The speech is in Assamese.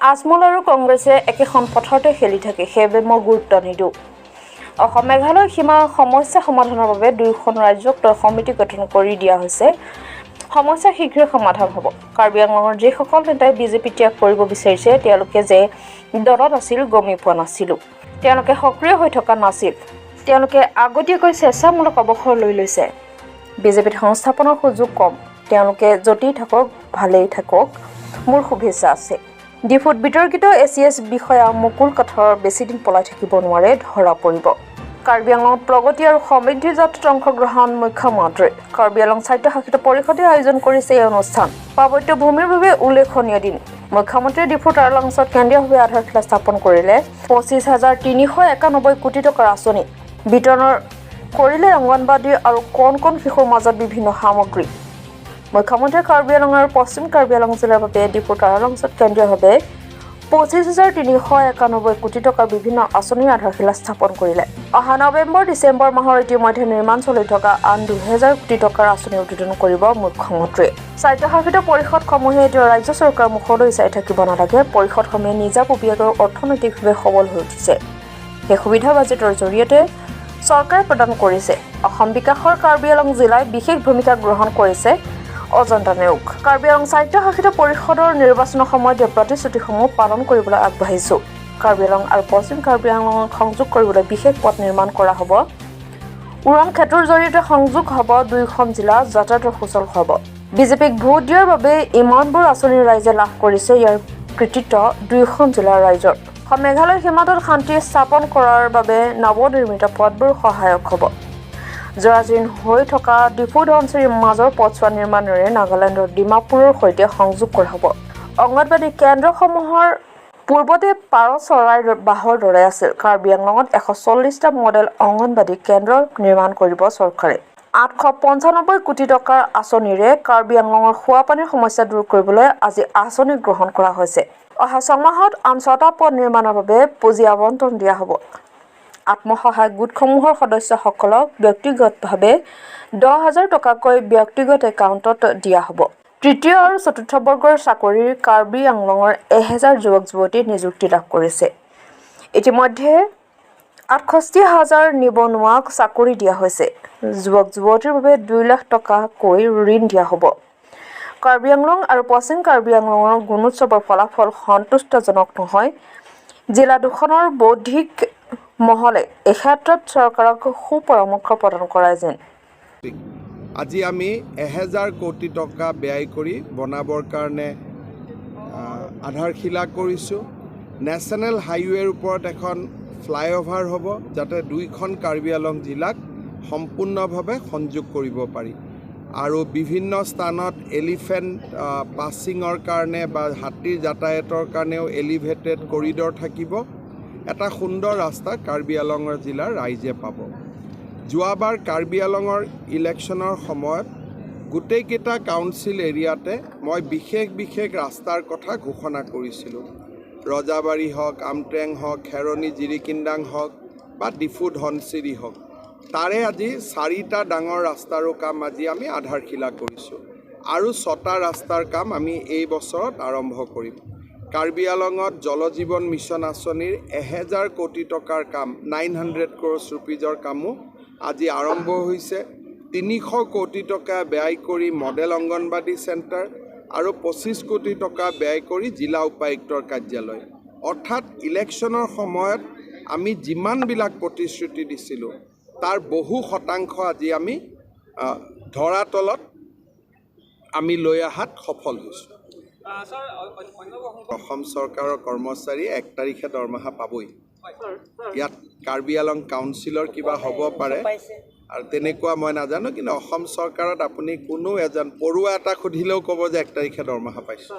আজমল আৰু কংগ্ৰেছে একেখন পথাৰতে খেলি থাকে, সেইবাবে মই গুৰুত্ব নিদিওঁ। অসম মেঘালয় সীমা সমস্যা সমাধানৰ বাবে দুয়োখন ৰাজ্যক লৈ সমিতি গঠন কৰি দিয়া হৈছে। সমস্যা শীঘ্ৰে সমাধান হ'ব। কাৰ্বি আংলঙৰ যিসকল নেতাই বিজেপি ত্যাগ কৰিব বিচাৰিছে, তেওঁলোকে যে দলত আছিল গমেই পোৱা নাছিলোঁ। তেওঁলোকে সক্ৰিয় হৈ থকা নাছিল। তেওঁলোকে আগতীয়াকৈ স্বেচ্ছামূলক অৱসৰ লৈ লৈছে। বিজেপিত সংস্থাপনৰ সুযোগ কম। তেওঁলোকে য'তেই থাকক, ভালেই থাকক, মোৰ শুভেচ্ছা আছে। ডিফুত বিতৰ্কিত এচিএছ বিষয়া মুকুল কাঠৰ বেছিদিন পলাই থাকিব নোৱাৰে, ধৰা পৰিব। কাৰ্বি আংলঙত প্ৰগতি আৰু সমৃদ্ধিৰ যাত্ৰাত অংশগ্ৰহণ মুখ্যমন্ত্ৰীৰ। কাৰ্বি আংলং স্বায়ত্তশাসিত পৰিষদে আয়োজন কৰিছে এই অনুষ্ঠান। পাৰ্বত্য ভূমিৰ বাবে উল্লেখনীয় দিন। মুখ্যমন্ত্ৰীয়ে ডিফুৰ তাৰালাংছত কেন্দ্ৰীয়ভাৱে আধাৰশিলা স্থাপন কৰিলে 25,391 কোটি টকাৰ আঁচনি। বিতৰণৰ কৰিলে অংগনবাদী আৰু কণ কণ শিশুৰ মাজত বিভিন্ন সামগ্ৰী। মুখ্যমন্ত্ৰীয়ে কাৰ্বি আংলং আৰু পশ্চিম কাৰ্বি আংলং জিলাৰ বাবে ডিফুৰ তাৰালাংছত কেন্দ্ৰীয়ভাৱে 25,391 কোটি টকাৰ বিভিন্ন আঁচনিৰ আধাৰশিলা স্থাপন কৰিলে। অহা নৱেম্বৰ ডিচেম্বৰ মাহৰ ইতিমধ্যে নিৰ্মাণ চলি থকা আন 2000 কোটি টকাৰ আঁচনি উদ্বোধন কৰিব মুখ্যমন্ত্ৰীয়ে। স্বায়ত্তশাসিত পৰিষদসমূহে এতিয়া ৰাজ্য চৰকাৰৰ মুখলৈ চাই থাকিব নালাগে। পৰিষদসমূহে নিজাববীয়াকৈ অৰ্থনৈতিকভাৱে সবল হৈ উঠিছে। সেই সুবিধা বাজেটৰ জৰিয়তে চৰকাৰে প্ৰদান কৰিছে। অসম বিকাশৰ কাৰ্বি আংলং জিলাই বিশেষ ভূমিকা গ্ৰহণ কৰিছে। অজন্তা নেওগ। কাৰ্বি আংলং স্বায়ত্তশাসিত পৰিষদৰ নিৰ্বাচনৰ সময়ত দিয়া প্ৰতিশ্ৰুতিসমূহ পালন কৰিবলৈ আগবাঢ়িছো। কাৰ্বি আংলং আৰু পশ্চিম কাৰ্বি আংলঙক সংযোগ কৰিবলৈ বিশেষ পথ নিৰ্মাণ কৰা হ'ব। উৰণ সেতুৰ জৰিয়তে সংযোগ হ'ব দুয়োখন জিলা, যাতায়াতৰ সুচল হ'ব। বিজেপিক ভোট দিয়াৰ বাবে ইমানবোৰ আঁচনি ৰাইজে লাভ কৰিছে, ইয়াৰ কৃতিত্ব দুয়োখন জিলাৰ ৰাইজৰ। মেঘালয় সীমান্তত শান্তি স্থাপন কৰাৰ বাবে নৱনিৰ্মিত পথবোৰ সহায়ক হ'ব। জৰাজীৰ্ণ হৈ থকা ডিফু ধনশিৰিৰ মাজৰ পথছোৱা নিৰ্মাণেৰে নাগালেণ্ডৰ ডিমাপুৰৰ সৈতে সংযোগ কৰা হ'ব। অংগনবাড়ী কেন্দ্ৰসমূহৰ পূৰ্বতে পাৰ চৰাইৰ বাহৰ দৰে আছিল। কাৰ্বি আংলঙত 140টা মডেল অংগনবাড়ী কেন্দ্ৰ নিৰ্মাণ কৰিব চৰকাৰে। 895 কোটি টকাৰ আঁচনিৰে কাৰ্বি আংলঙৰ খোৱাপানীৰ সমস্যা দূৰ কৰিবলৈ আজি আঁচনি গ্ৰহণ কৰা হৈছে। অহা ছমাহত আন ছটা পথ নিৰ্মাণৰ বাবে পুঁজি আবণ্টন দিয়া হ'ব। আত্মসহায়ক গোটসমূহৰ সদস্যসকলক ব্যক্তিগতভাৱে 10,000 টকাকৈ ব্যক্তিগত একাউণ্টত দিয়া হ'ব। তৃতীয় আৰু চতুৰ্থ বৰ্গৰ চাকৰিৰ কাৰ্বি আংলঙৰ 1000 যুৱক যুৱতীয়ে নিযুক্তি লাভ কৰিছে। ইতিমধ্যে 68 হাজাৰ নিবনুৱাক চাকৰি দিয়া হৈছে। যুৱক যুৱতীৰ বাবে 2 লাখ টকাকৈ ঋণ দিয়া হ'ব। কাৰ্বি আংলং আৰু পশ্চিম কাৰ্বি আংলঙৰ গুণোৎসৱৰ ফলাফল সন্তুষ্টজনক নহয়। জিলা দুখনৰ বৌদ্ধিক মহলে এই ক্ষেত্ৰত চৰকাৰক সুপৰামৰ্শ প্ৰদান কৰা যেন আজি আমি 1000 কোটি টকা ব্যয় কৰি বনাবৰ কাৰণে আধাৰশিলা কৰিছোঁ। নেশ্যনেল হাইৱেৰ ওপৰত এখন ফ্লাইঅভাৰ হ'ব, যাতে দুইখন কাৰ্বি আংলং জিলাক সম্পূৰ্ণভাৱে সংযোগ কৰিব পাৰি। আৰু বিভিন্ন স্থানত এলিফেণ্ট পাছিঙৰ কাৰণে বা হাতীৰ যাতায়াতৰ কাৰণেও এলিভেটেড কৰিডৰ থাকিব। এটা সুন্দৰ ৰাস্তা কাৰ্বি আংলঙৰ জিলাৰ ৰাইজে পাব। যোৱাবাৰ কাৰ্বি আংলঙৰ ইলেকশ্যনৰ সময়ত গোটেইকেইটা কাউন্সিল এৰিয়াতে মই বিশেষ বিশেষ ৰাস্তাৰ কথা ঘোষণা কৰিছিলোঁ। ৰজাবাৰী হওক, আমট্ৰেং হওক, খেৰণি জিৰিকিন্দাং হওক বা ডিফু ধনশিৰি হওক, তাৰে আজি চাৰিটা ডাঙৰ ৰাস্তাৰো কাম আজি আমি আধাৰশিলা কৰিছোঁ আৰু ছটা ৰাস্তাৰ কাম আমি এই বছৰত আৰম্ভ কৰিম। কাৰ্বি আংলঙত জল জীৱন মিছন আঁচনিৰ 1000 কোটি টকাৰ কাম, 900 ক্ৰ'ৰ্ছ ৰুপিজৰ কামো আজি আৰম্ভ হৈছে। 300 কোটি টকা ব্যয় কৰি মডেল অংগনবাড়ী চেণ্টাৰ আৰু 25 কোটি টকা ব্যয় কৰি জিলা উপায়ুক্তৰ কাৰ্যালয়। অৰ্থাৎ ইলেকশ্যনৰ সময়ত আমি যিমানবিলাক প্ৰতিশ্ৰুতি দিছিলোঁ, তাৰ বহু শতাংশ আজি আমি ধৰাতলত আমি লৈ অহাত সফল হৈছোঁ। অসম চৰকাৰৰ কৰ্মচাৰীয়ে 1 তাৰিখে দৰমহা পাবই। ইয়াত কাৰ্বি আংলং কাউন্সিলৰ কিবা হ'ব পাৰে আৰু তেনেকুৱা মই নাজানো, কিন্তু অসম চৰকাৰত আপুনি কোনো এজন পৰুৱা এটা সুধিলেও ক'ব যে 1 তাৰিখে দৰমহা পাইছোঁ।